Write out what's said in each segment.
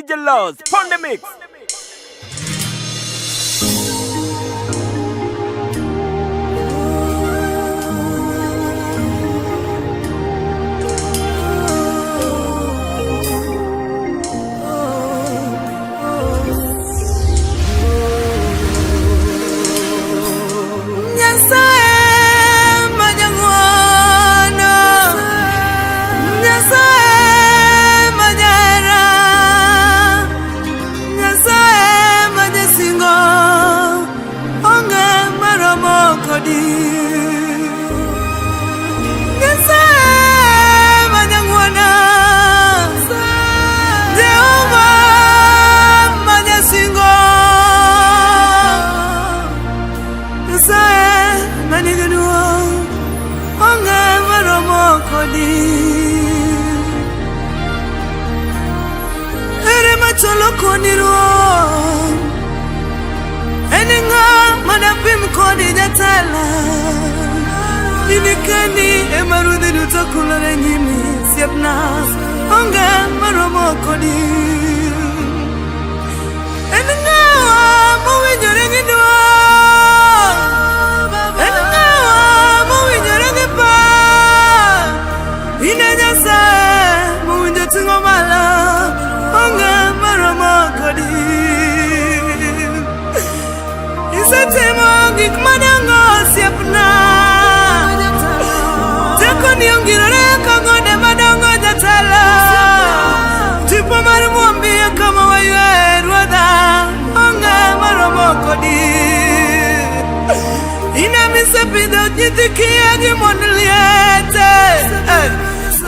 DJ Laws, Pon the Mix. Nyasaye manyang'wono, Nyasaye manyahera, Nyasaye manyasingo, onge maromo kodi. Nyasaye manyang'wono, Jehova manyasingo. Nyasaye manigi duong' onge maromo kodi. Ere machalo kodi Ruoth? En ng'a madapim kodi jatelo? In kendi ema ruodhi duto kulore nyimi osiepna, onge maromo kodi. En ng'awa mowinjore gi duong'? En ng'awa mowinjore gi pak? In e Nyasaye mowinjo ting'o malo, onge maromo kodi. Isetimo gik madongo osiepna, tekoni ongirore ka gode madongo jatelo. Tipo mar mwombi e kama waywaye ruodha, onge maromo kodi. In ema isepidho nyithi kiye gi mond liete. Eh,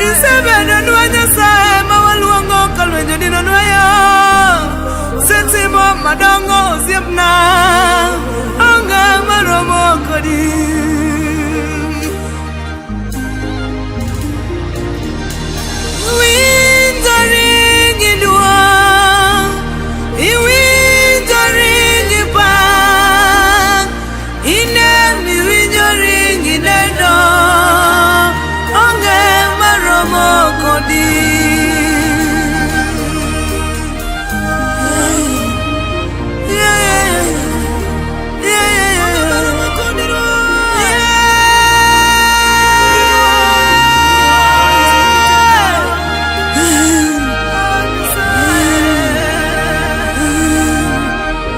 Isebedonwa Nyasaye ma waluongo ka lwenje dinonwa yo. Isetimo madongo osiepna, onge maromo kodi. Winjori gi duong', iwinjori gi pak, in ema iwinjori gi neno, onge maromo kodi. Yeah, yeah.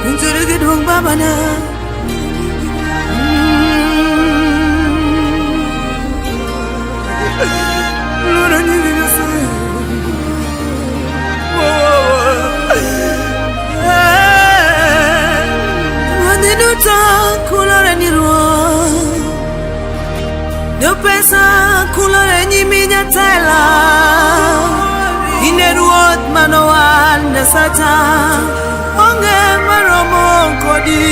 Winjori gi duong' babana. Luoro nyingi Nyasaye. Ruodhi duto kulore ni Ruoth. Jopesa kulore nyimi jatelo. In e Ruoth manowal Nyasacha. Onge maromo kodi.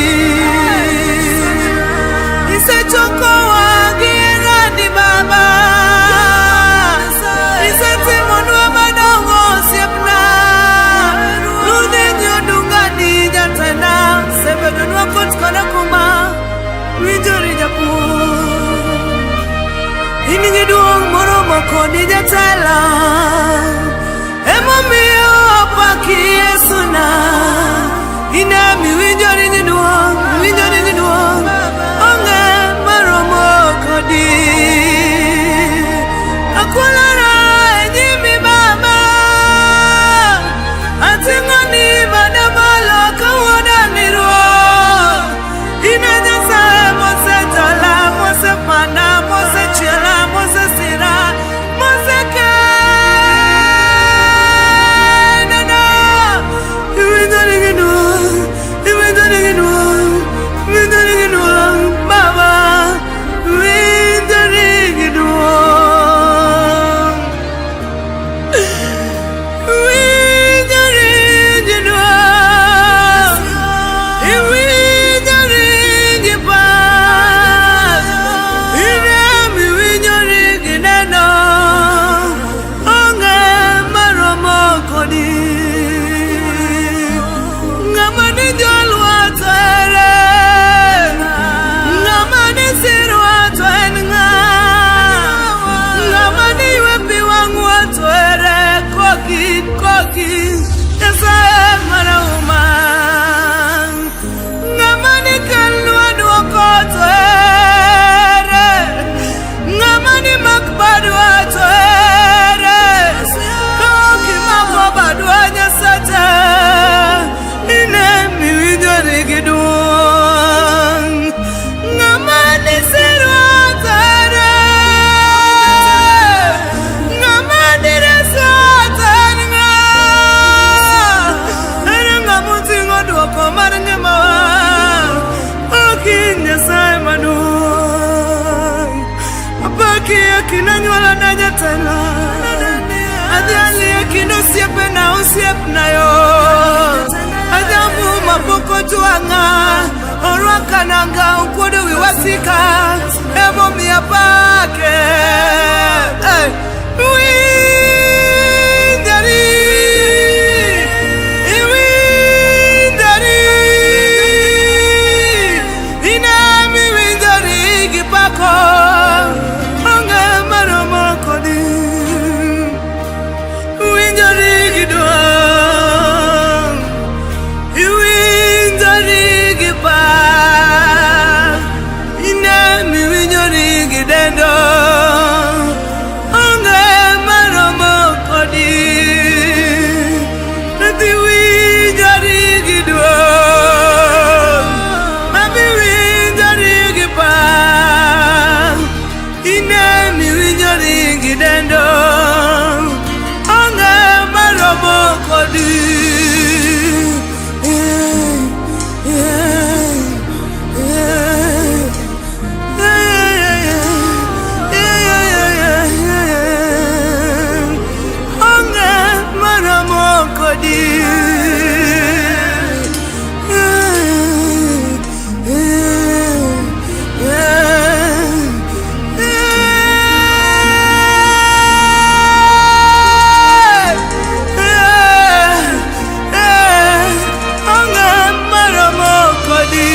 Isechokowa gi herani Baba. Isetimonwa madongo osiepna. Ludhe gi odungani jatenda. Isebedonwa kot kod okumba. Winjori japuonj. In gi duong' moromo kodi jatelo. Emomiyo apaki Yesu na. In ema iwinjori gi duong'. jatelo. Adhiali e kind osiepena osiepna yo. Adhiambo mapok ojwang'a. Orwaka nanga okuodo wi wasika. Emomiyo apake. Hey. Winjari. Iwinjari. Inami winjori gi pako. Onge maromo kodi. Winjori gi duong'. Iwinjori gi pak. Inami winjori gi dendo. Onge maromo kodi. Nyathi winjori gi duong'. Mami winjori gi pak. Inami winjori gi dendo. Onge maromo kodi. Yeah. Yeah. Onge maromo kodi. Onge maromo kodi.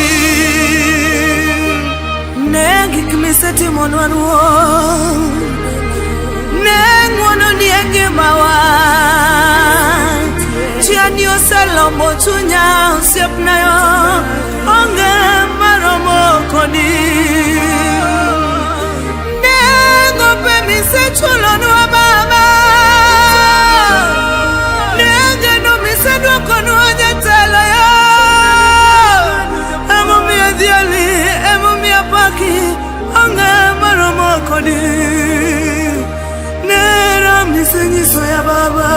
Ne gik misetimonwa Ruoth, ne ng'wononi e ngimawa. Chiani oselombo chunya osiepna yo, onge maromo kodi. Ne gope misechulonwa Baba, ne geno miseduokonwa jatelo yo. Emomiyo adhiali, emomiyo apaki, onge maromo kodi. Nera misenyiso ya Baba,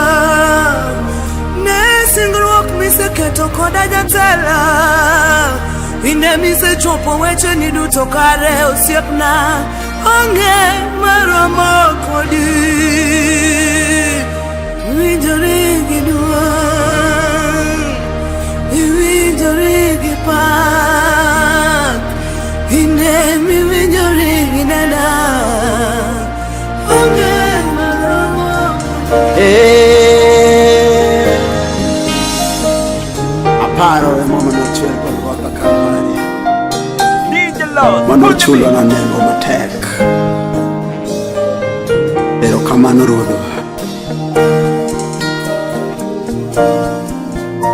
ne singruok miseketo koda jatela. Ine misechopo wecheni duto kare osiepna, onge maromo kodi. Iwinjori gi duong', iwinjori gi pak, ine miwinjori gi nena, onge maromo. Eh, aparo remo manochwer Golgotha Kalvari DJ Lord, manochulo na nengo matek. Erokamano Ruodhwa.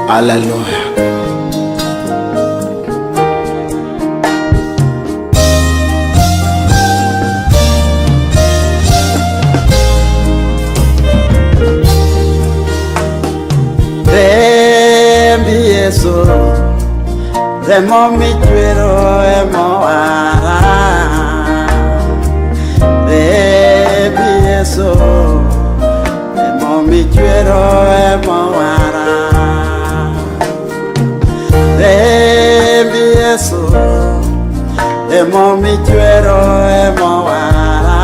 Haleluya. Remb Yesu, remo michwero ema owara. Remb Yesu, remo michwero ema owara. Remb Yesu, remo michwero ema owara.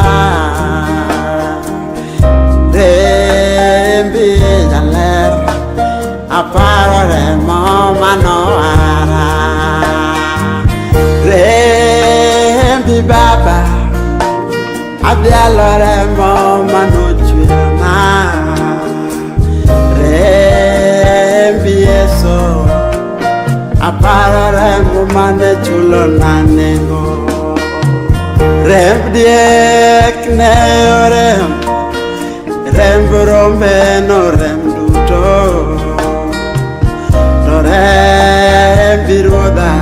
Rembi jaler, aparo remo manowara. Rembi baba, adhialo remo manochwerna. Rembi Yesu, aparo remo mane chulona nengo. Remb diek ne orem, remb rombe norem duto. To rembi Ruodha,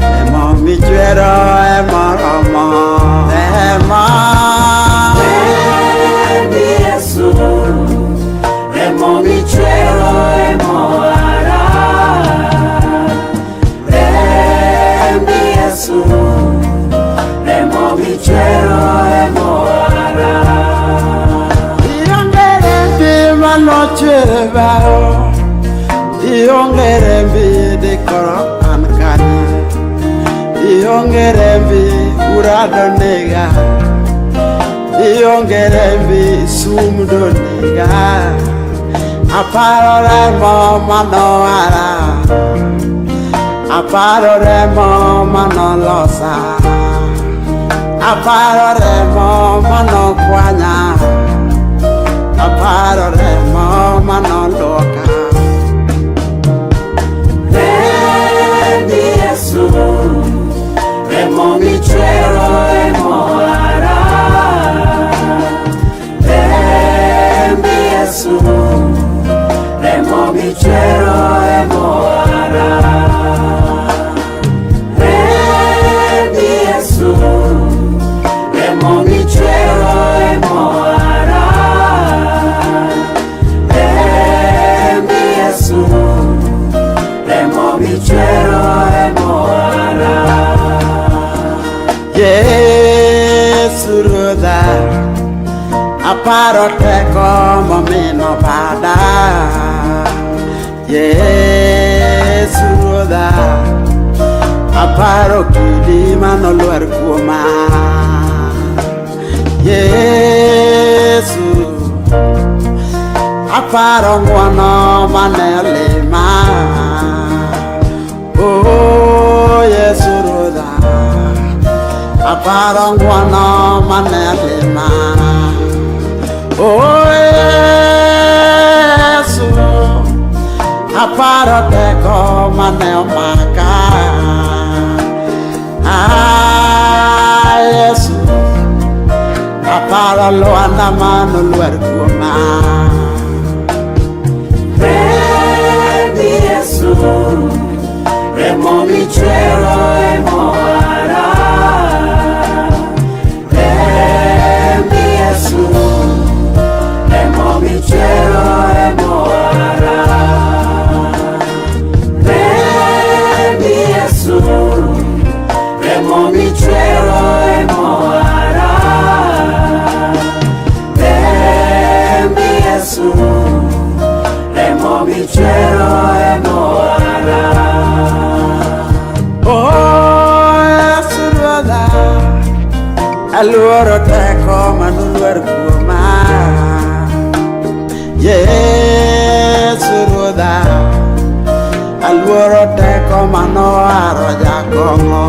remo michwero ema oromo. Remo. Rembi Yesu, remo michwero ema owara. Rembi Yesu, remo michwero ema owara. Ionge rembi manochwer e bao, ionge rembi dikoro an kanye. Ionge rembi urado nega. Ionge rembi sum donega. Aparo remo manowara. Aparo remo manolosa. Aparo remo manokwanya. Aparo remo manoloka. Rembi Yesu, remo michwero emowara. Rembi Yesu, remo michwero emowara. Rembi Yesu, remo michwero emowara. Rembi Yesu, remo michwero emowara. Yesu Ruodha, aparo teko momino bada. Yesu Ruodha, aparo kidi manolwar kuoma. Yesu, aparo ng'wono mane olima. Oh, Yesu Ruodha, aparo ng'wono mane olima. Oh, Yesu, aparo teko mane omaka. Ah, Yesu, aparo lwanda manolwar kuoma. Rembi Yesu, remo michwero emowara. Rembi Yesu, remo michwero emowara. Rembi Yesu, remo michwero emowara. Rembi Yesu, remo michwero emowara. Oh, Yesu Ruodha, aluoro teko manolwar kuoma. Yesu Ruodha, aluoro teko manowaro jakong'o.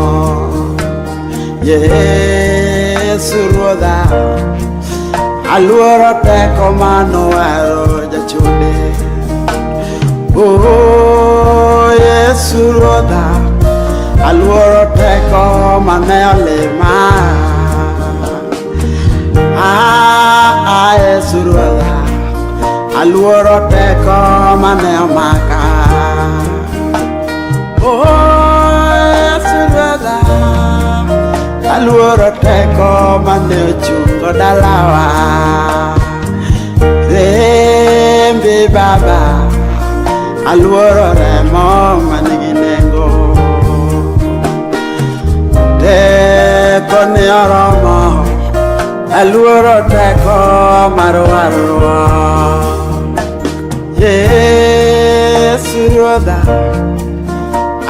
Yesu Ruodha, aluoro teko manowaro jachode. Oh, Yesu Ruodha, aluoro teko mane olima. Ah, ah, Yesu Ruodha, aluoro teko mane omaka. Oh, Yesu Ruodha, aluoro teko mane ochungo dalawa. Rembi Baba, aluoro remo manigi nengo. Teko ni oromo, aluoro teko mar warruok. Yesu Ruodha,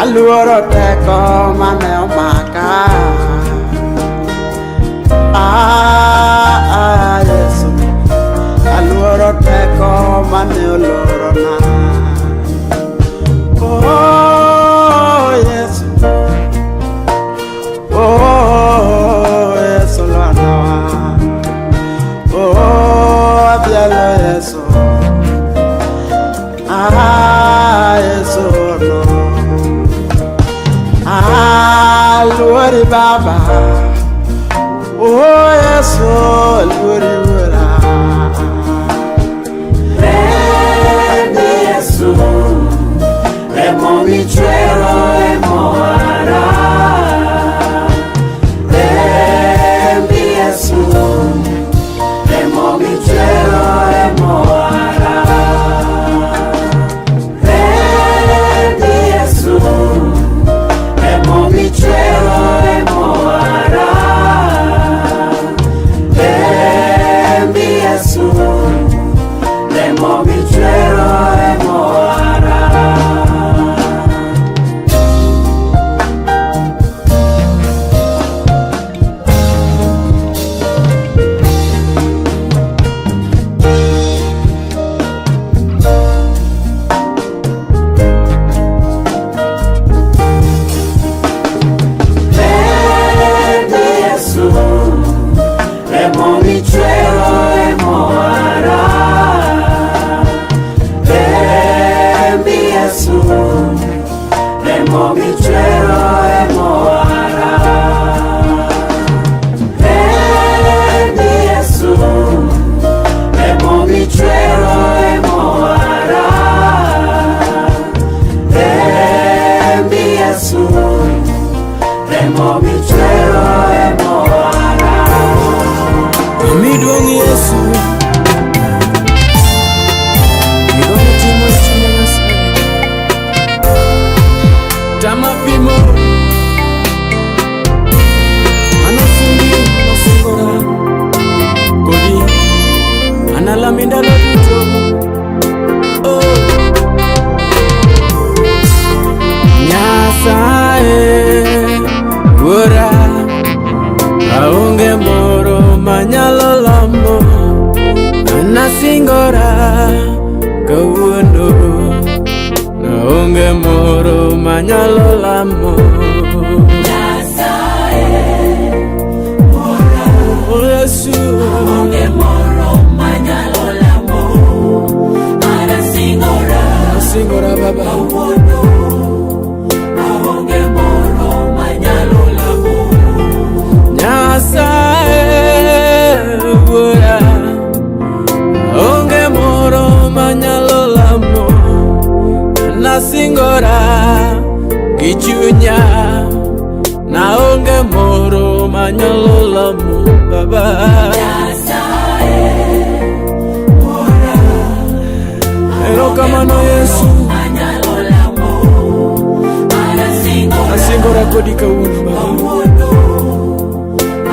aluoro teko mane omaka. Ah, ah, Yesu, aluoro teko mane olorona. Oh, Yesu, oh, Yesu lwanawa. Oh, adhialo Yesu. Ah, Yesu no. Ah, luori Baba. Oh, Yesu, luori Wuora. Rembi Yesu, remo michwero emowara. Rembi Yesu, remo michwero emowara. Rembi Yesu, remo michwero emowara. Rembi Yesu, remo michwero emowara. Yesu, remo michwero emowara. Rembi Yesu, remo michwero emowara. Rembi Yesu, remo michwero emowara. Omiduong' Yesu. Gigo mitimo e chunya Nyasaye. Tama pimo. Anasingi masingora. Kodi. Analami ndalo duto. Oh. Nyasaye Wuora aonge moro manyalo lamo anasingora kawuono aonge moro manyalo lamo. Oh, Yesu. Onge moro manyalo lamo, anasingora. Asingora Baba. Kawuono, aonge moro manyalo lamo. Nyasaye Wuora onge moro manyalo lamo nasingora gi chunya naonge moro manyalo lamo Baba. Nyasaye Wuora, Erokamano Yesu. manyalo lamo, anasingora. Asingora kodi kawuono Baba. Kawuono,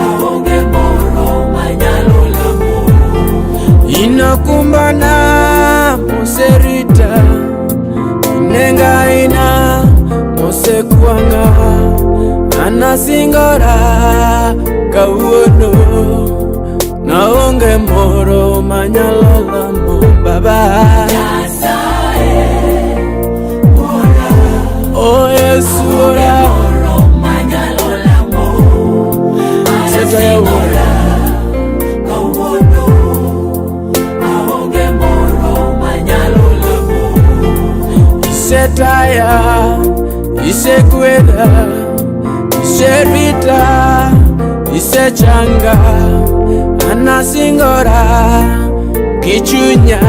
aonge moro manyalo lamo. Inakumbana moserita inengaina mosekwanga anasingora kawuono naonge moro manyalo lamo Baba. Nyasaye Wuora, Oh Yesu ora. moro manyalo lamo, Setaya anasingora. Kawuono, aonge moro manyalo lamo. Isetaya isekweda iserita isechanga anasingora gi chunya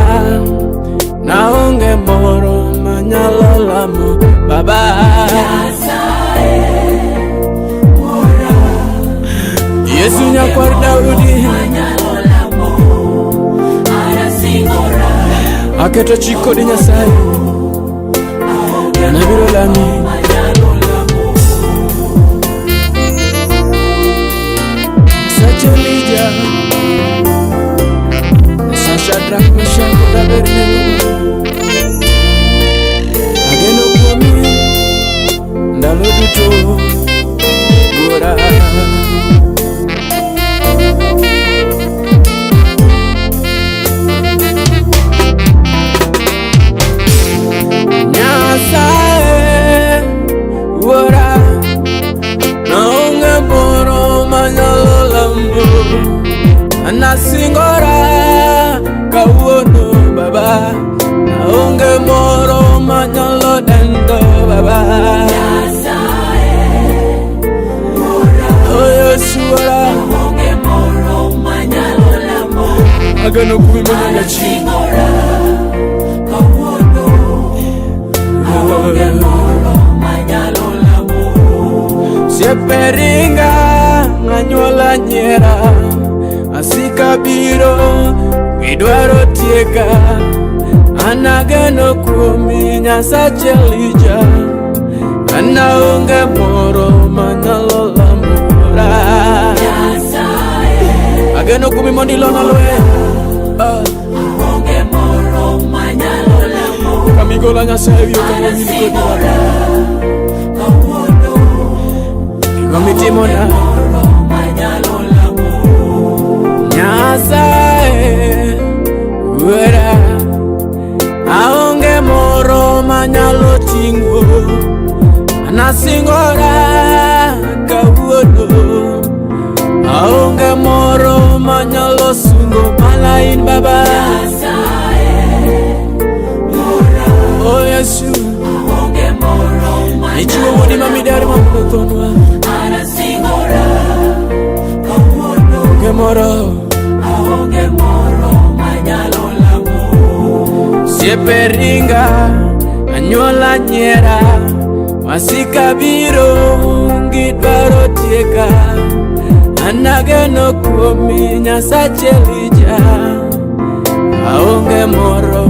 naonge moro manyalo lamo Baba. Nyasaye Wuora, Yesu nyakwar Daudi. manyalo lamo, anasingora. Aketo chik kodi Nyasaye nabiro lami. Manyalo lamo. Sach Elija, Sach Shadrach, Meshach kod Abednego. Ageno kuomi ndalo duto Wuora. Nyasaye Wuora naonge moro manyalo lamo anasingora kawuono Baba naonge moro manyalo dendo Baba. Nyasaye Wuora, Oh Yesu Wuora. aonge moro manyalo lamo, Ageno kuomi manyaka chieng'. anasingora. Kawuono, aonge moro manyalo lamo. Sieperinga anyuola nyiera asika biro gidwaro tieka an ageno kuomi Nyasach Elija an aonge moro manyalo lamora. Nyasaye Ageno kuomi mondo ilona lweny. Ah, aonge moro manyalo lamo, kamigola Nyasaye wiyo kama min kodi. anasingora. Kawuono, Gigo mitimona. moro manyalo lamo. Nyasaye Wuora aonge moro manyalo ting'o anasingora kawuono aonge moro manyalo sungo mana in Baba. Nyasaye Wuora, Oh Yesu. Ichiwo wuodi ma miderma mondo othonwa. An asingora kawuono. Onge moro. Aonge moro manyalo lamo. Osiepe ringa, anyuola nyiera, wasika biro gidwaro tieka. An ageno kuomi Nyasach Elija. Aonge moro,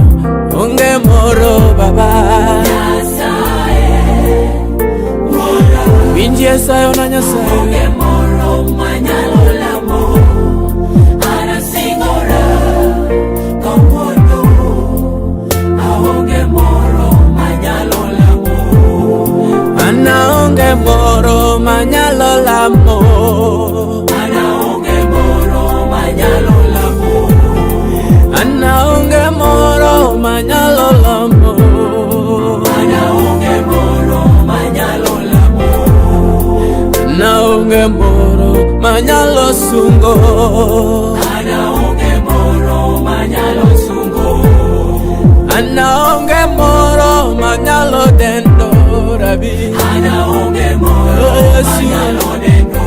onge moro baba. Nyasaye Wuora. Winjie sayona Nyasaye. Onge moro manyalo lamo. An asingora kawuono. Aonge moro manyalo lamo. An aonge moro manyalo lamo. An aonge moro manyalo lamo. An aonge moro manyalo lamo. An aonge moro manyalo lamo. An aonge moro manyalo sungo. An aonge moro manyalo sungo. An aonge moro manyalo dendo rabi. An aonge moro Yesu. manyalo dendo.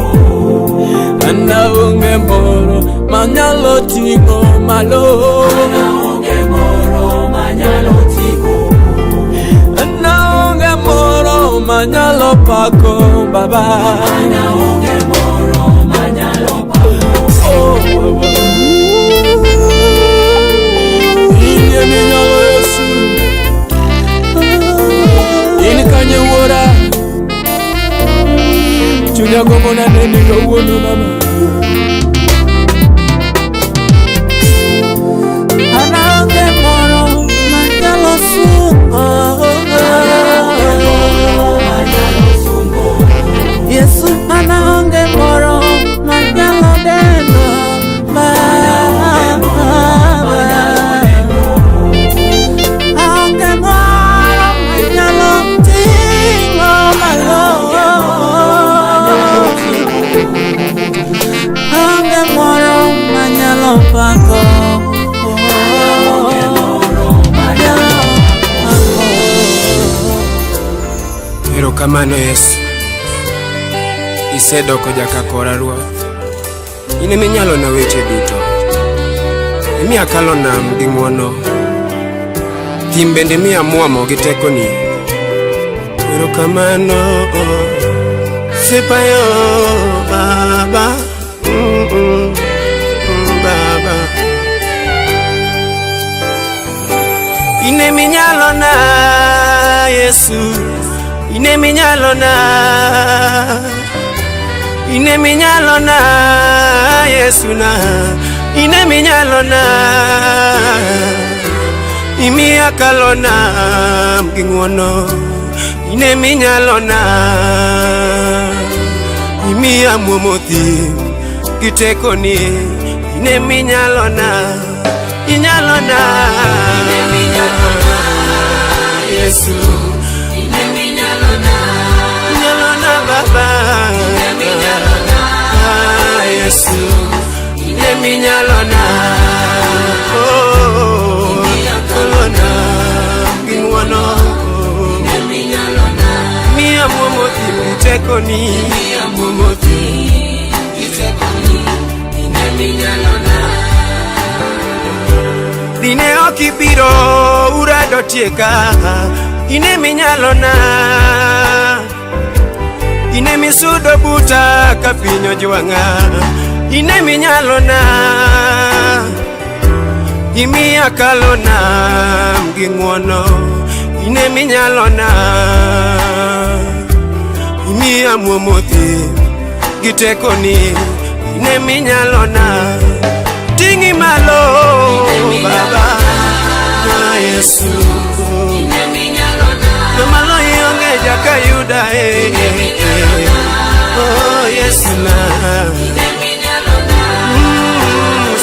An aonge moro manyalo ting'o malo. An aonge moro manyalo ting'o. An aonge moro manyalo pako baba. An aonge moro manyalo pako. Oh, baba. In eminyalo Yesu. In kanye wuora. Chunya gombo na neni kawuono mama. An aonge moro manyalo sungo. Manyalo sungo. Yesu an aonge moro manyalo dendo Baba. Aonge moro manyalo ting'o malo. Aonge moro manyalo pako. Manyalo pako. Erokamano Yesu. Isedoko jakakora Ruoth. In eminyalona weche duto. Imiya akalo nam gi ng'wono. Thim bende miya muomo gi tekoni. Erokamano. Sipayo Baba. Baba. In eminyalona Yesu. In eminyalona. In eminyalona Yesu na. In eminyalona. Imiya akalo nam gi ng'wono. In eminyalona. Imiya muomo thim gi tekoni. In eminyalona. Inyalona. Yesu. Inyalona Baba. Ah, Yesu. In eminyalona. Oh, inyalona gi ng'wono. Miya muomo thim gi tekoni. Miya muomo thim gi tekoni. In eminyalona. Dine ok ibiro urado tieka. In eminyalona. In emisudo buta ka piny ojwang'a. In eminyalona. Imiya akalo nam gi ng'wono. In eminyalona. Imiya muomo thim gi tekoni. In eminyalona. Ting'i malo Baba. Ah, Yesu. Malo ionge jakayuda eh, eh. Oh, Yesu na.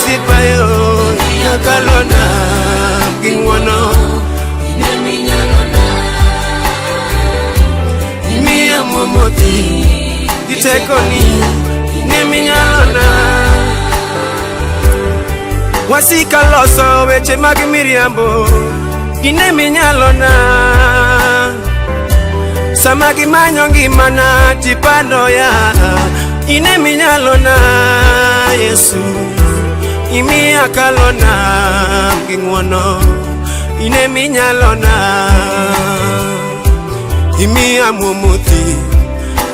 Sipayo akalona gi ng'wono. Imiya muomo thim gi tekoni. In eminyalona. Wasika loso weche mag miriambo. In eminyalona. Sama gimanyo ngimana tipando ya ine minyalona Yesu imiya kalona gi ng'wono ine minyalona imiya muomothi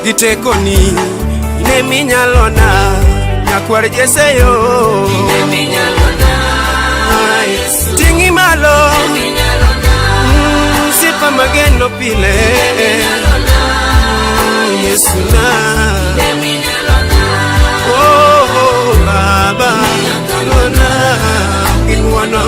gi tekoni ine minyalona nyakwar Jeseyo ting'i malo sifa mageno pile Yesu na oh, oh, Baba lona gi ng'wono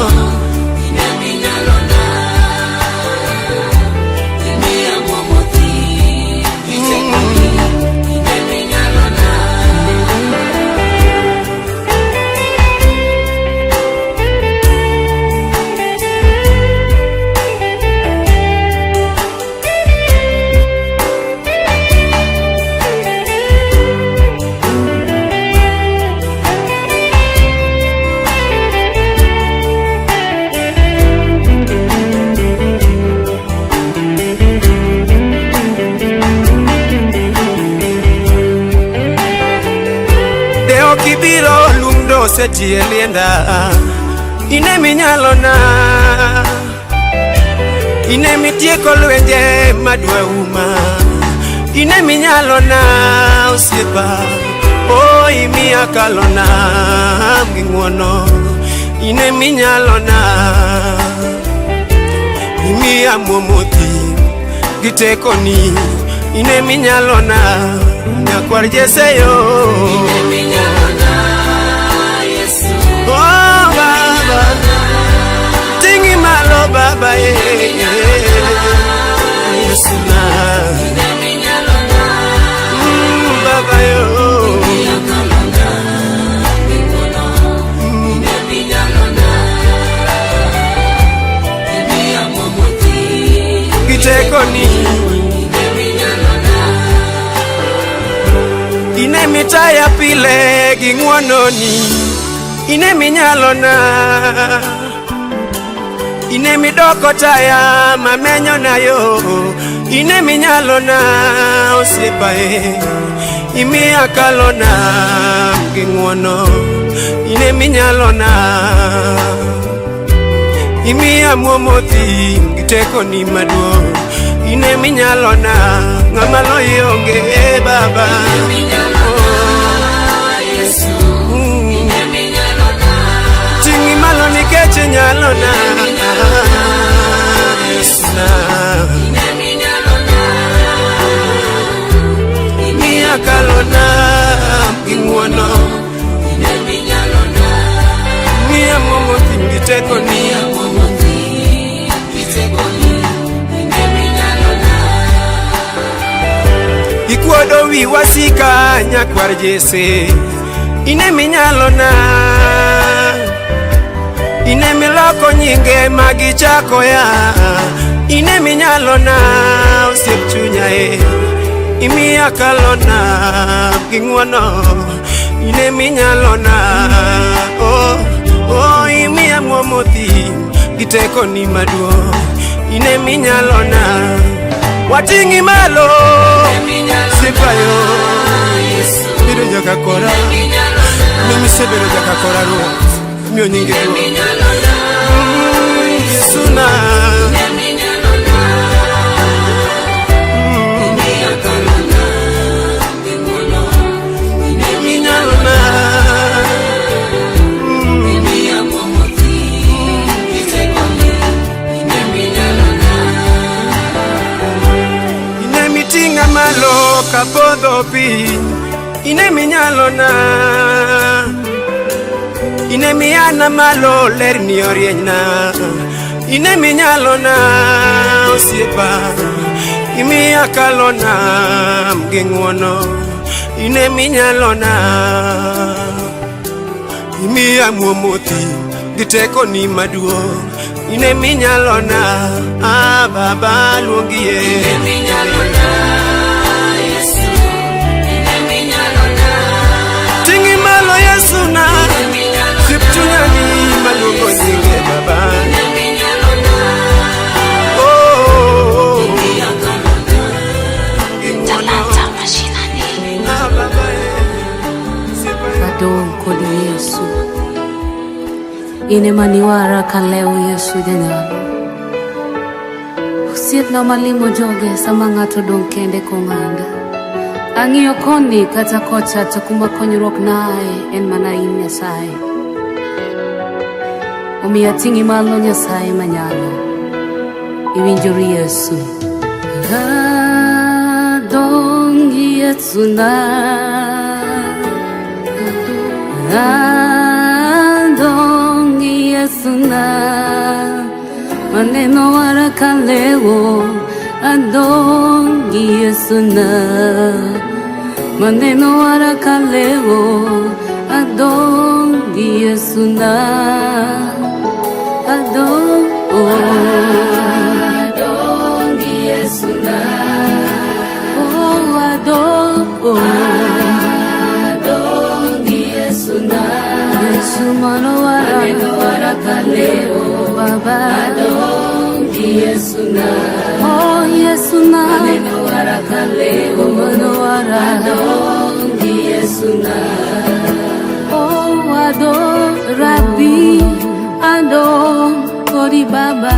De ok ibiro lum do osetie lienda ine minyalona ine mitieko lwenje madwa uma ine minyalona osiepa o imiya kalona gi ng'wono ine minyalona imiya muomothi gi tekoni ine minyalona nyakwar Jeseyo Oh Baba, ting'i malo Baba eh, Yesu na Baba yo gi tekoni ine mitaya pile gi ng'wononi ine minyalona ine midoko taya mamenyona yo ine minyalona osiepa e imiya kalona gi ng'wono ine minyalona imiya muomothi gi tekoni maduong' ine minyalona ng'ama loyi onge e baba Mm. Ting'i malo nikech inyalona Yesu na imiya kalona gi ng'wono miya muomothi gi tekoni Ikuodo wi wasika nyakwar Jese ine minyalona ine miloko nyinge magichako ya ine minyalona osiep chunya e imiya kalona gi ng'wono ine minyalona oh, oh, imiya muomothi gi tekoni maduong' ine minyalona wating'i malo sipayo bedo jaka kora mimisebedo jaka kora ruoth miyo nyingi duong' Yesu na minyalona ine miting'a malo kapodho piny ine minyalona ine miyana malo lerni orienyna ine minyalona osiepa imiya kalona gi ng'wono ine minyalona imiya muomothi gi tekoni maduong' ine minyalona ah, baba luongie ting'i malo Yesu na sip chunyani maluongo nyinge baba oh, oh, oh. In ema niwara kalewo Yesu janyalo. Osiepna malimo joge sama ng'ato odong' kende kong'anda. Ang'iyo koni kata kocha to kuma konyruok nae en mana in Nyasaye. Omiyo ating'i malo Nyasaye manyalo. Iwinjori Yesu. Adong Yesu na. Adong Yesu na. Maneno waraka leo. Adong Yesu na. Maneno waraka leo. Adong Yesu na. Adong. Adong Yesu na. Oh, adong. Adong Yesu na. Yesu manowara. Maneno waraka leo. Baba. Adong Yesu na. Oh, Yesu na. Maneno waraka leo. Manowara. Adong Yesu na. Oh, adong Rabbi. Adong kodi Baba.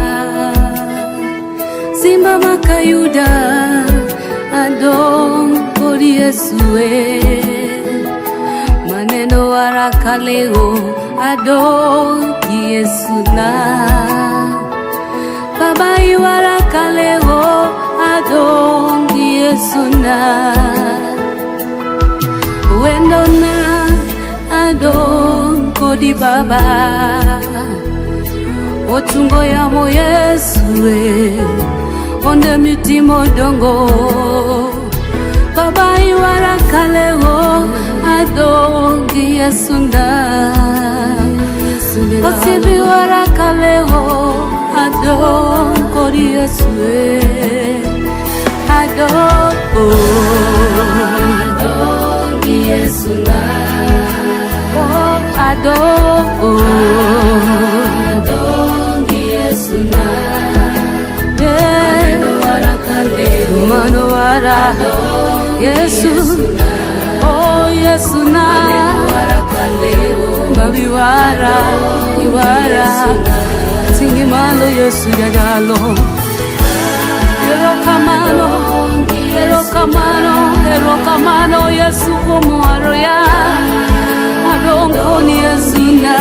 Simba makayuda. Adong kodi Yesu eh. Maneno waraka leo. Adong Yesu na. Baba iwaraka leo. Adong Yesu na. Wendona adong kodi Baba. Ochungo yamo Yesu eh. Onde mitimo dongo. Baba iwaraka leo. Adong Yesu na. Osibi waraka leo. Adong kodi Yesu eh. Adong. Adong Yesu na. Oh, adong. Adong Yesu na. Yeah. Manowara. Yesu. Oh, Yesu na. Babiwara. Iwara. Tingi malo Yesu jajalo. Erokamano, erokamano, erokamano Yesu kuom ya. Adong koni Yesu na.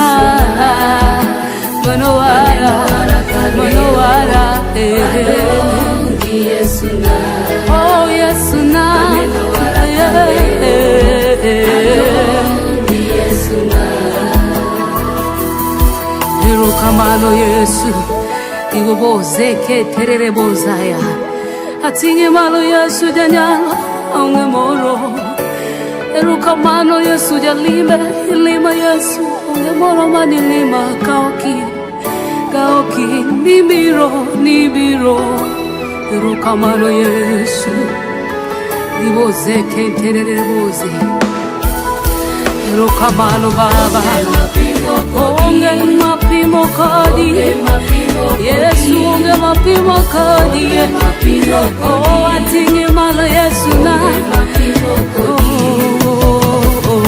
Manowara, manowara, eh. Oh Yesu na. Eh, eh, eh. Erokamano Yesu. Iwoboze terere bozaya. Atinge malo Yesu janyalo onge moro. Erokamano Yesu jalime ilima Yesu onge moro manilima kaoki kaoki nibiro nibiro. Erokamano Yesu. Iwoze terere boze. Erokamano Baba. Onge mapimo kodi. Yesu onge mapimo kodi. Oh, atinge malo Yesu na. Oh, oh, oh.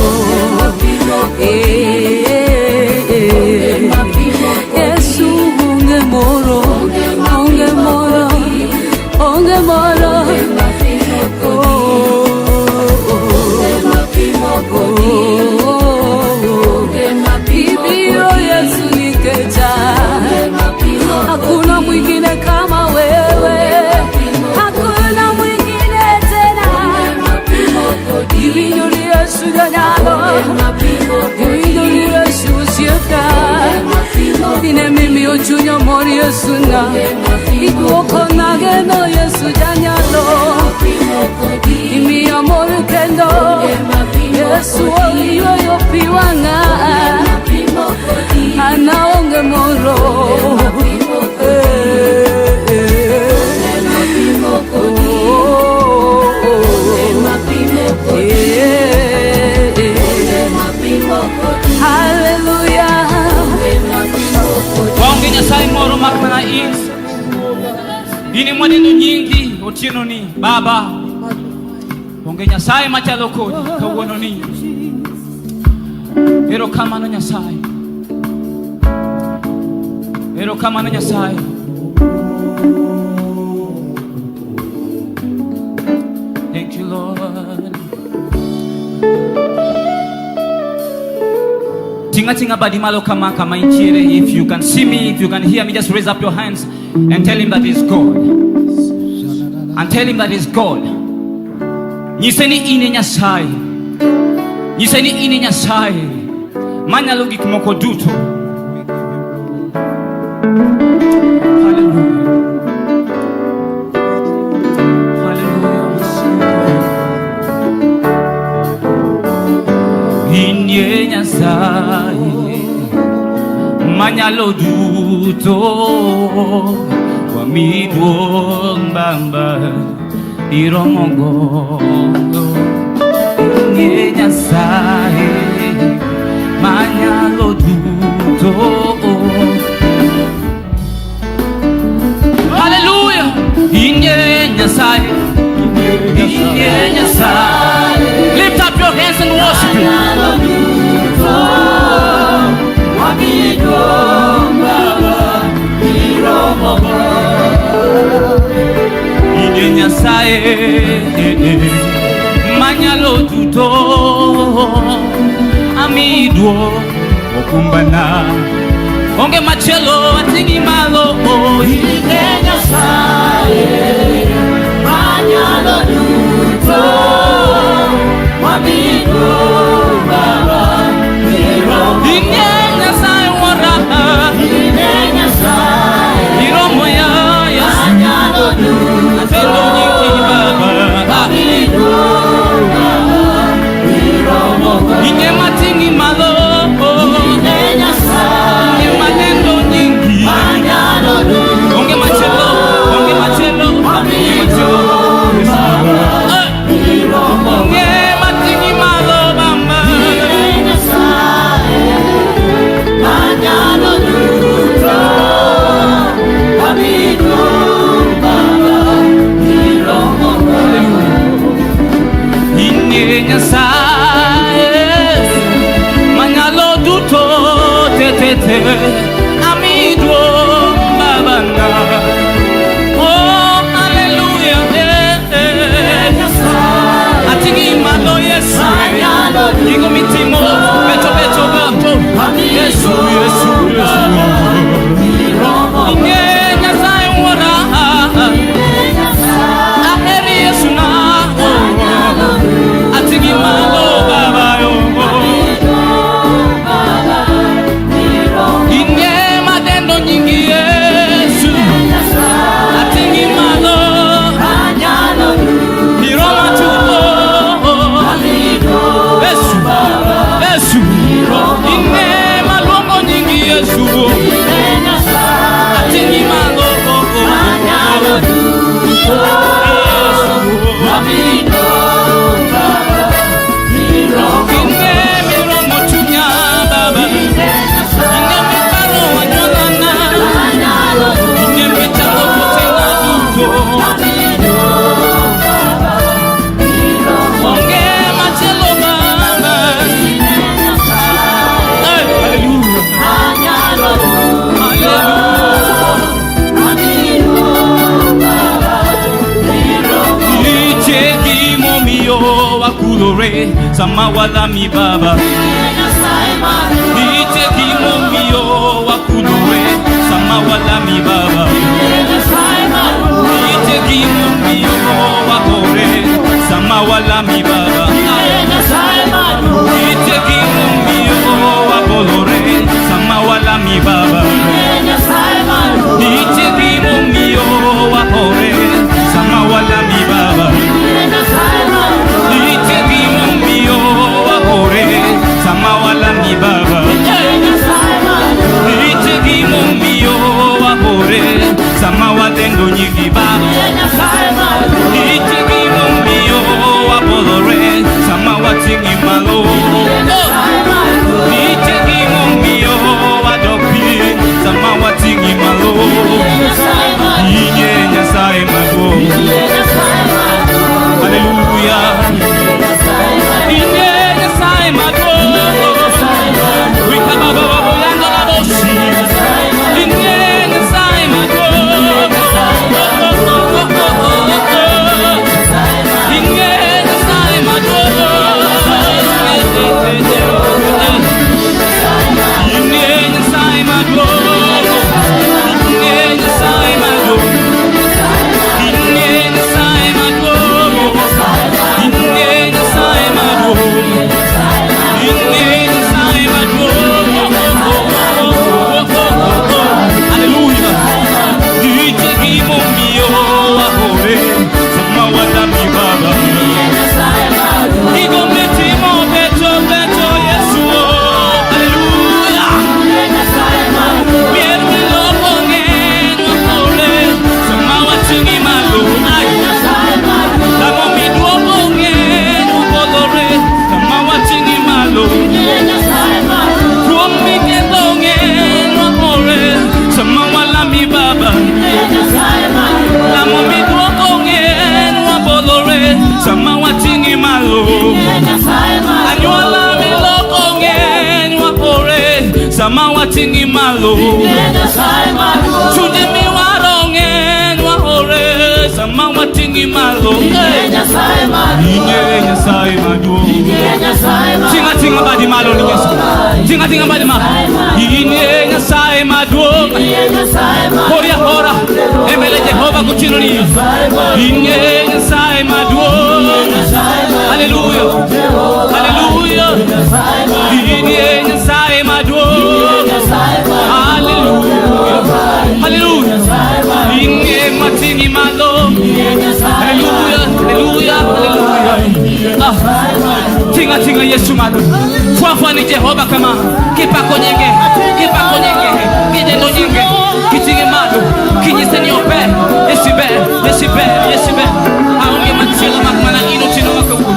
Eh, eh, eh. Yesu onge moro, onge moro, onge moro. Oh, oh, oh. Ibiro Yesu nikecha. Hakuna mwingine kama wewe, hakuna mwingine tena. Iwinjo Yesu janyalo, iwinjo Yesu osiepna. Ine mimiyo chunya mor Yesu na, iduoko nageno Yesu janyalo. Imiya mor kendo, Yesu oyuoyo pi wang'a. An aonge moro. Eh, eh. Oh, oh, oh. Eh, eh. Hallelujah. Waonge Nyasaye moro mak mana in. In ema waneno nyingi otieno ni Baba. Onge Nyasaye machalo kodi kawuono ni. Erokamano Nyasaye. Erokamano Nyasaye. Thank you, Lord. Tinga tinga badi malo kama kama intiere. If you can see me, if you can hear me, just raise up your hands and tell him that he's God. And tell him that he's God. Nyise ni in e Nyasaye. Nyise ni in e Nyasaye. Manyalo gik moko duto. Hallelujah. Hallelujah. In e Nyasaye manyalo duto wamiyi duong' Baba iromo godo. In e Nyasaye manyalo duto. Hallelujah. In e Nyasaye. In e Nyasaye. Lift up your hands and worship him. In e Nyasaye manyalo duto amiyi duong' okumbana onge machielo ating'i malo. In e Nyasaye manyalo duto wamiyi duong' Baba iromo. In e Nyasaye wuora. In e Nyasaye iromo ya Yesu. Manyalo duto atendo nyingi Baba. Wamiyi duong' Baba iromo. In e mating'i malo. In e Nyasaye in e manendo nyingi. Manyalo duto Onge machielo, onge machielo, onge machielo. Eh. Onge mating'i malo Baba. In e Nyasaye manyalo duto wamiyi duong' Baba iromo. In e Nyasaye manyalo duto te te te amiyi duong' Babana. Oh, hallelujah, eh, eh. Ating'i malo Yesu. Gigo mitimo becho becho becho. Yesu, Yesu, Yesu. In e Nyasaye wuora. Aheri Yesu na. Ating'i malo Baba yo. In e madendo nyingi Yesu. Ating'i malo. Iroma chuo. Yesu, Yesu. In e maluongo nyingi Yesu. Ating'i malo. Yesu. In e miromo chunya Baba. In e miparo anyuolana. In e michalo puothena duto. Onge machielo Baba. Hey, hallelujah. Hallelujah. Nitie gimomiyo wakulore sama walami Baba. Nitie gimomiyo wakulore sama walami Baba. Nitie gimomiyo wahore sama walami Baba. Nitie gimomiyo wabolore sama walami Baba. Nitie gimomiyo wahore sama walami Baba. Nitie gimomiyo wahore sama walami Baba. Nitie gimomiyo wahore sama wadendo nyingi Baba. Nitie gimomiyo wabolore sama wating'i malo. Nitie gimomiyo wadok piny. ting'i malo. Inye Nyasaye maduong'. Inye Nyasaye maduong'. Inye Nyasaye maduong'. Tinga tinga badi malo ni Yesu. Tinga tinga badi malo. Inye Nyasaye maduong'. Inye Nyasaye maduong'. Horia hora. Emele Jehova kuchino ni. Inye Nyasaye maduong'. Hallelujah. Hallelujah. Inye Nyasaye maduong'. Hallelujah. Hallelujah. Inye matingi malo. Hallelujah. Hallelujah. Hallelujah. Ah. Tinga tinga Yesu malo. Fwafwa ni Jehova kama kipako nyingi, kipako nyingi, kijendo nyingi, kitinge malo, kinyise ni ope, yesibe, yesibe, yesibe. Aonge machelo makmana ino tino makawu.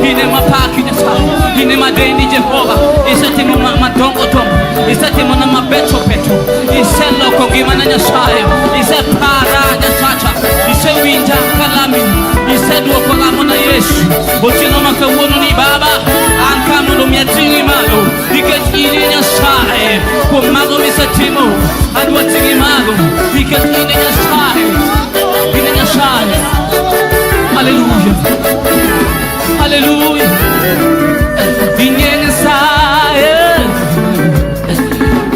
Ine mapaki Nyasaye, ine madeni Jehova, isetimo madongo tongo, isetimo na mabecho pecho, iseloko ngimana Nyasaye, isepara Nyasacha, isewinja kalami, iseduoko lamo na Yesu. Otieno makawuono ni Baba, an ka mondo mi ating'i malo, nikech in e Nyasaye. Kuom mago misetimo, adwa ting'i malo, nikech in e Nyasaye, in e Nyasaye. Hallelujah. Hallelujah. Inye Nyasaye.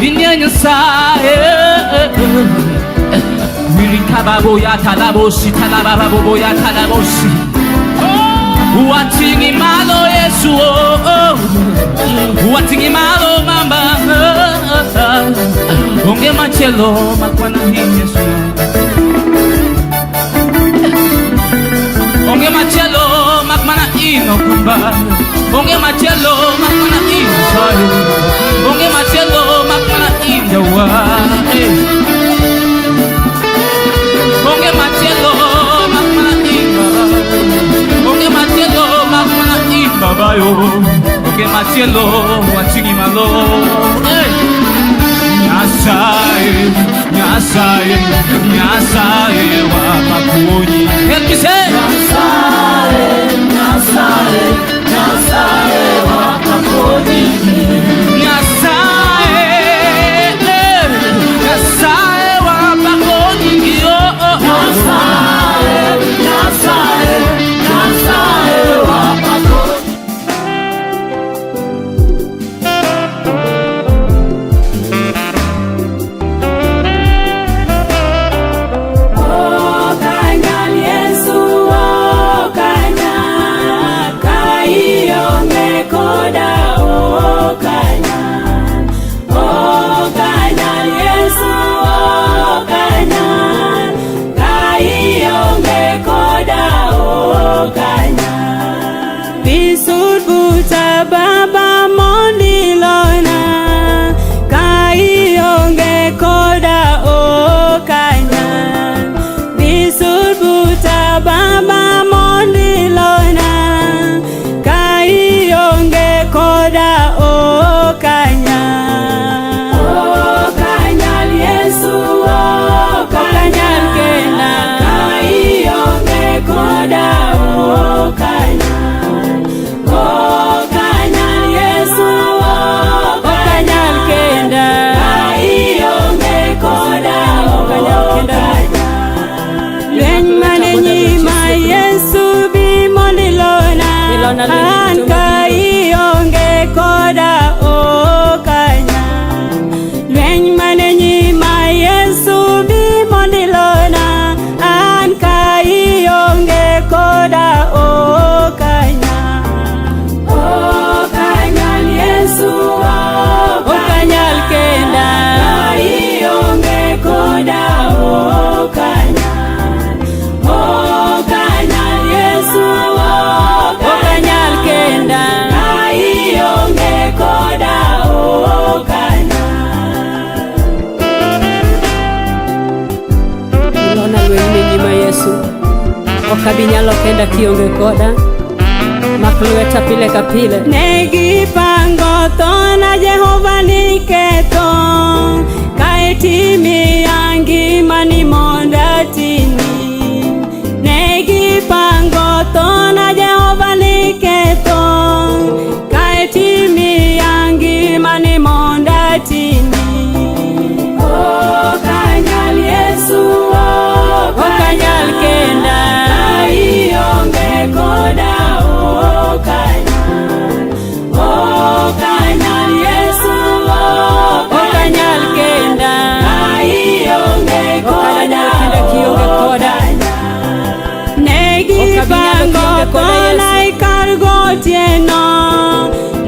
Inye Nyasaye. Wirikababo ya talabosi talababo ya talabosi. Watingi malo Yesu oh, oh. Watingi malo mama. Onge machelo makwana hi Yesu. Onge machelo makmana ino kumba. Onge machelo makmana ino sayo. Onge machelo makmana ino wa. Onge machelo makmana ino. Onge machelo makmana ino babayo. Onge machelo watingi malo. Nyasaye, Nyasaye, Nyasaye wapakonyi. Help me say. Nyasaye, Nyasaye, Nyasaye wapakonyi. Nyasaye, Nyasaye wapakonyi. Oh, oh. Nyasaye, Nyasaye, Nyasaye wapakonyi. Okanyal Yesu okanyal, ka ionge koda okanyal. Okanyal Yesu okanyal, ka ionge koda okanyal. Bisud buta baba mondi lona, ka ionge koda okanyal. Bisud buta baba mondi lona, ka ionge koda okanyal. Okanyal Yesu okanyal kenda, ka ionge koda okanyal. Okanyal Yesu okanyal kenda, ka ionge koda okanyal. Lweny mane nyima Yesu bi mondo ilona, an ka ionge koda okanyal. Lweny mane nyima Yesu bi mondo ilona, an ka ionge koda okanyal. Okanyal Yesu okanyal kenda, ka ionge koda okanyal. Okanyal Yesu okanyal kenda, ka ionge koda okanyal. Ilona lweny ne nyima Yesu, ok abi nyalo kenda kionge koda. Mak lweta pile ka pile. Ne gipango thona Jehova niketho, kaetimiya ngimani mondo atini. Ne gipango thona Jehova niketho, kaetimiya ngimani mondo atini. Okanyal Yesu okanyal kenda, ka Gipango kionge koda thona Yesu. ikar gotieno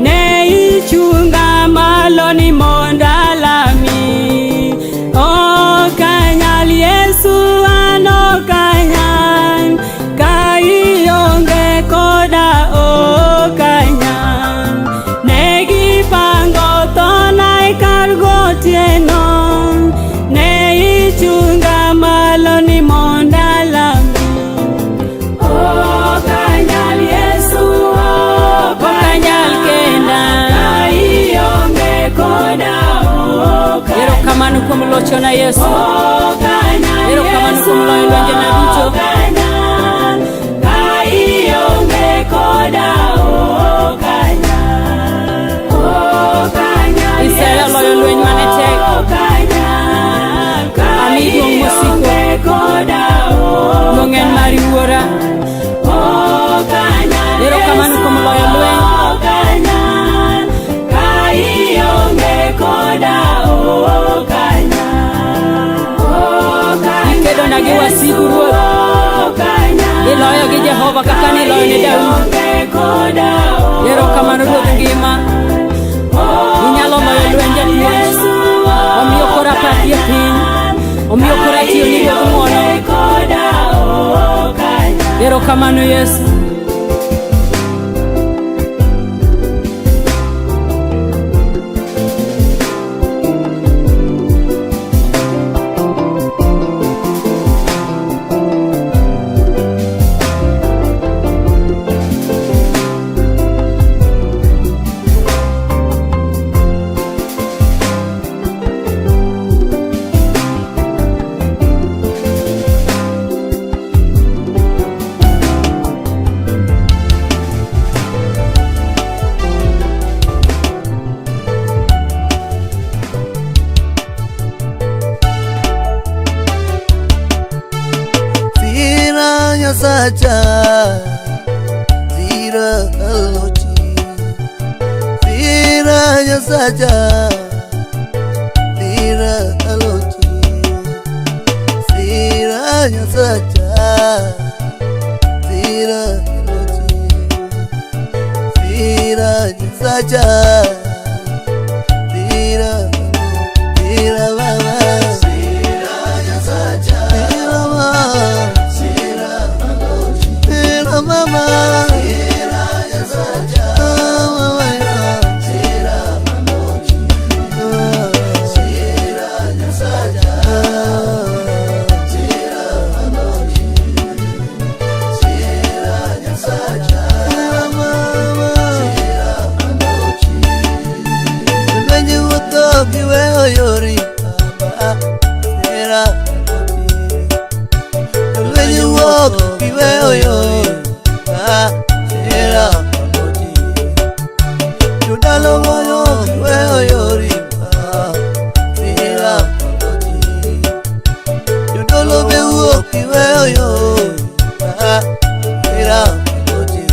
ne ichunga malo ni mondo alami. Ok anyal Yesu, an ok anyal ka ionge koda, ok anyal. Ne gipango thona ikar gotieno ne ichunga malo ni mondo alami. Ok anyal Yesu, ok anyal kenda ka ionge koda, ok. Erokamano kuom lochona Yesu. Ok anyal. Erokamano kuom loyo lwenjena duto. Ok anyal ka ionge koda, ok anyal. Ok anyal. Iseyo loyo lweny mane tek. Ok anyal ka Amiyi duong' mosiko. ionge koda, ok. Duong' en mari Wuora. Ok anyal. Erokamano kuom loyo lweny. Ok anyal ka ionge koda, ok anyal. Ok anyal. Ikedona gi wasigu Ruoth. Ok anyal. Iloyo gi Jehova kaka niloyo ne Daudi. Ionge koda, Erokamano Ruoth ngima. Inyalo loyo lwenje japuonj. Omiyo koro apaki e piny. Omiyo koro atiyo ni Ruodh ng'wono. Koda, ok anyal. Erokamano Yesu. Zira Nyasacha, Zira Alochi, Zira Nyasacha, Zira Alochi, Zira Nyasacha, Zira Alochi, Zira Nyasacha, Zira, Zira Baba, Zira Nyasacha, Zira Baba. Zira mama, Zira Nyasacha, mama ya, Zira malochi, Zira Nyasacha, Zira malochi, Zira Nyasacha, mama, Zira malochi. Lwenye wuotho kiweyo yori baba, Zira malochi. Lwenye wuok kiweyo yori baba, Zira malochi. Jodala goyo kiweyo yori baba, Zira malochi. Jodolo be wuok kiweyo yori baba, Zira malochi.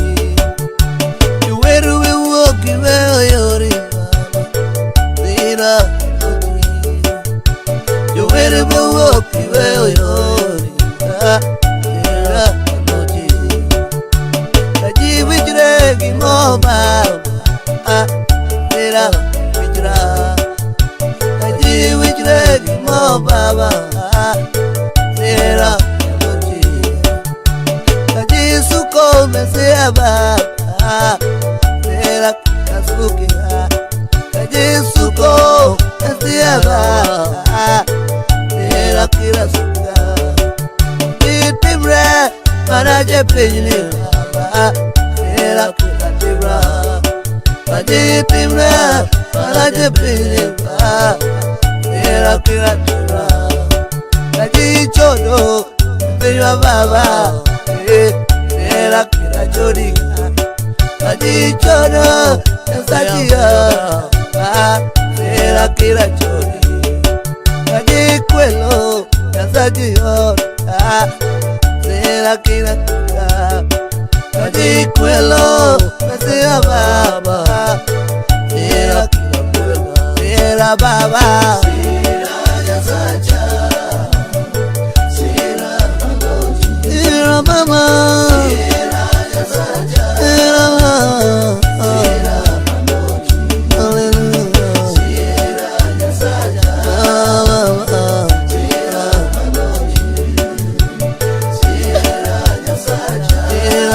Jower be wuok kiweyo yori baba, Zira malochi. Jower be wuok kiweyo yori baba, Zira malochi. Kaji winjre gimo baba, Zira winjra. Kaji winjre gimo baba, Zira malochi. Kaji suko mesia baba, Zira kasukia. Kaji suko mesia baba, Zira kirasuka. Itimre manaje pinyni baba, Zira kiratimra. Kaji timre manaje pinyni baba, Zira kiratimra. Kaji chodo pinywa baba, Zira kirachodi. Kaji chodo nyasachiya, Zira kirachodi. Kaji kwelo nyasachiya, Zira kirachodi. Kaji kwelo nyasachiya baba, Zira kirakwelo, Zira baba. Zira Nyasacha, Zira mama. Zira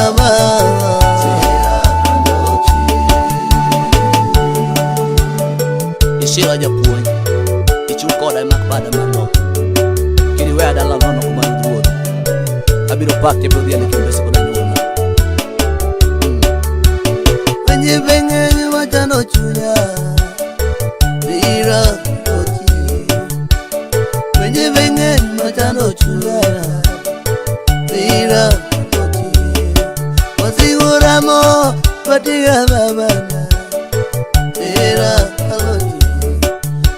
Sera baba. Isira japuonj, ichung koda imak bada malo. Kik iweya dala nono kuma ruodh. Abiro paki abiro dhiali kendo siko danyuola. Wenye beng'eny machando chunya Bira oti. Wenye beng'eny machando chunya Bira oti. Wasiguramo patiga babana Bira aloti.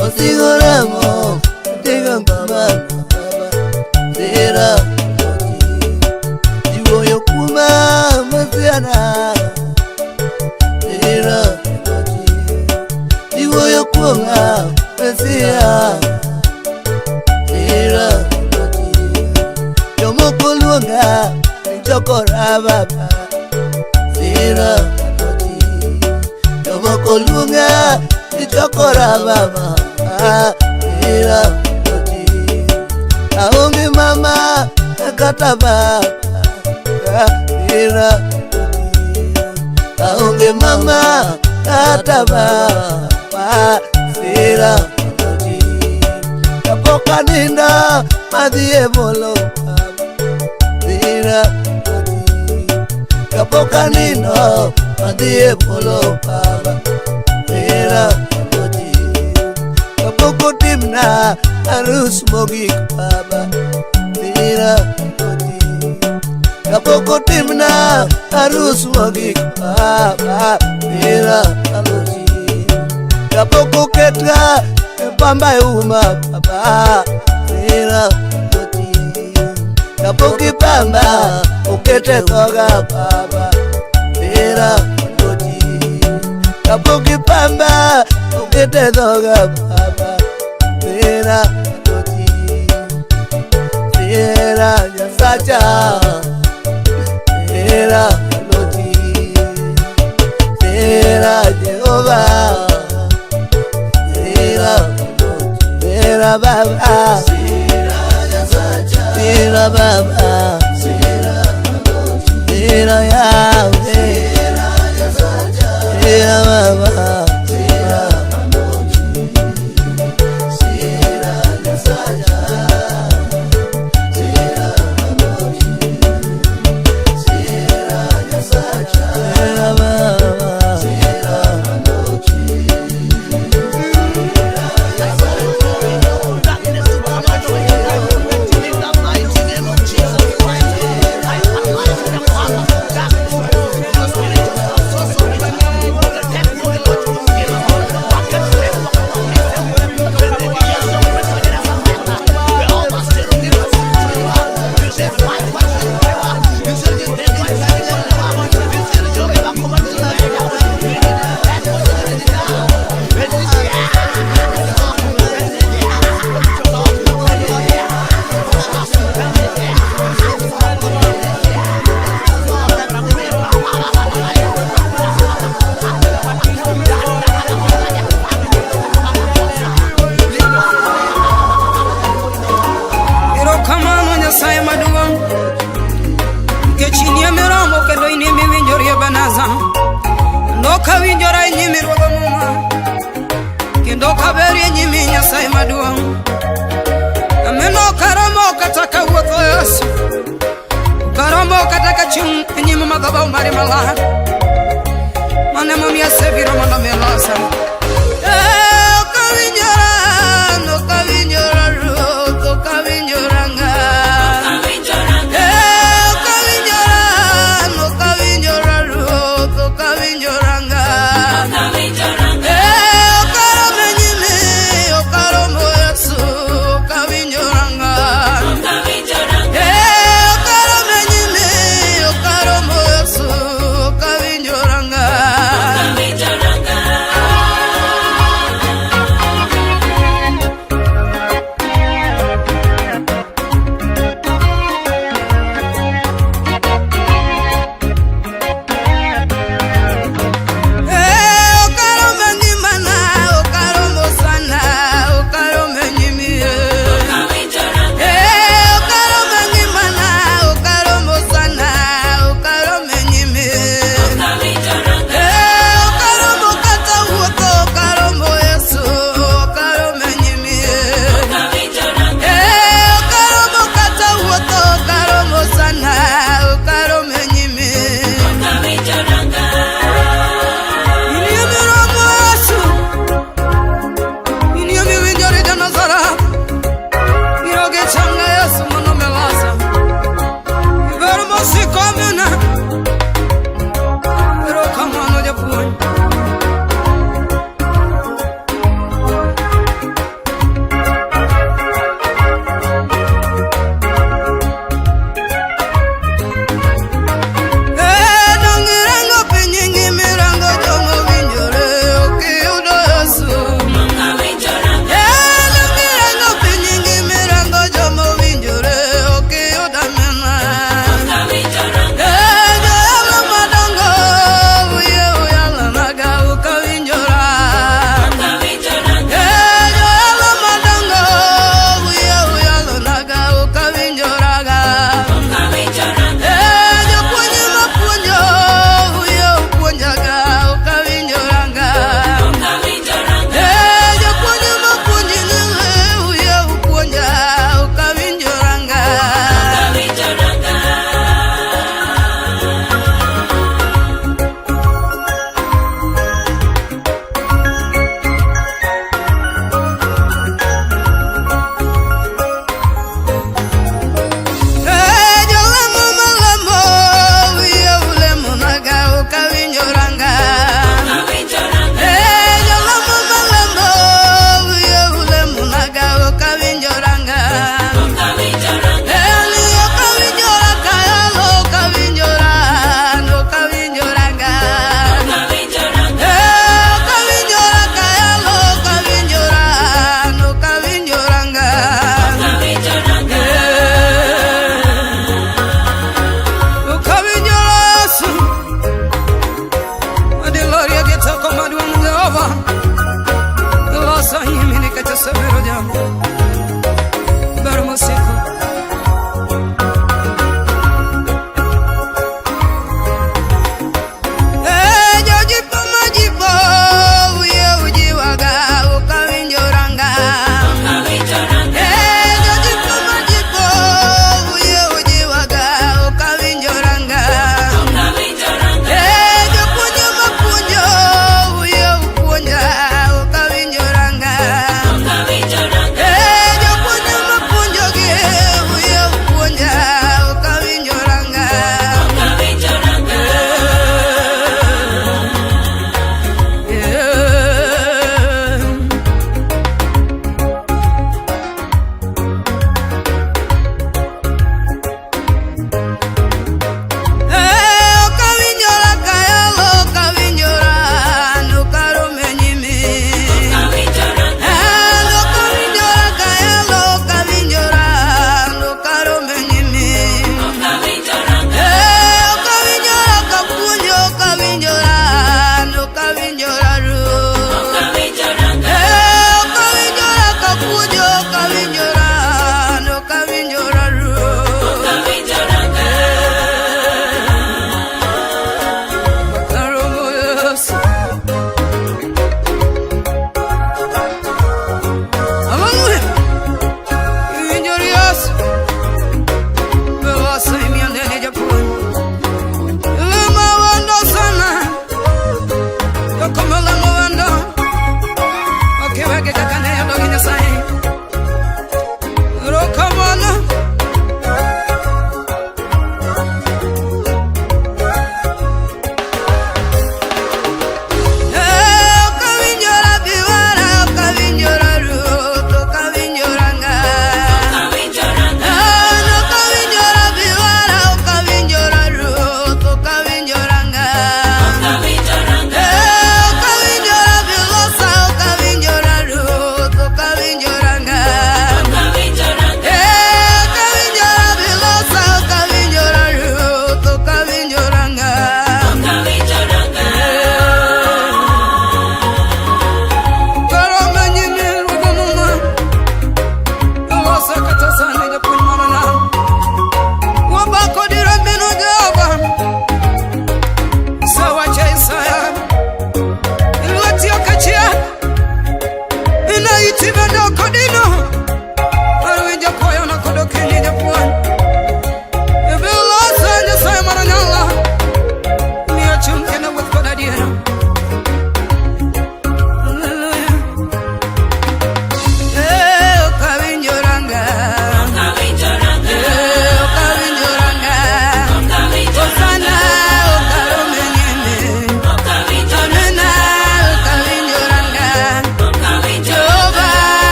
Wasiguramo patiga babana baba Bira oti. Jiwoyo kuma masiana Sera oti. Iwoyo kuoma Mesia. Sera oti. Jomoko luonga ni chokora baba. Sera oti. Jomoko luonga ni chokora baba. Sera oti. Aonge mama kata baba. Sera oti. Aonge mama kata baba. Sera oti. Kapok anindo madhi e polo baba. Sera oti. Kapok anindo madhi e polo baba. Sera oti. Kapok otimna arus mogik baba. Sera oti. Kapok otimna arus mogik baba. Sera oti. Kapok oketna e pamba e uma baba. Sera oti. Kapok ipamba okete dhoga baba. Sera oti. Kapok ipamba okete dhoga baba. Sera oti. Sera Nyasacha. Sera oti. Sera Jehova. Sera Sera baba. Sera baba. Sera Yahweh. Sera baba. Sera baba. Erokamano Nyasaye maduong' nikech in ema iromo kendo in ema iwinjori e Ebeneza. Nok awinjora e nyimi Ruodh Muma kendo ok aber e nyimi Nyasaye maduong'. Ameno ok aromo kata kawuotho Yesu, ok aromo kata kachung' e nyim madhabahu mari maler. Mano emomiyo asebiro mondo mi ilosa. Eh, ok awinjora, ok awinjora Ruoth, ok awinjora ng'a. Eh, ok awinjora, ok awinjora Ruoth, ok awinjora ng'a. Eh, ok aromo e nyimi, ok aromo Yesu, ok awinjora ng'a. Eh, ok aromo e nyimi, ok aromo Yesu, ok awinjora Gomna.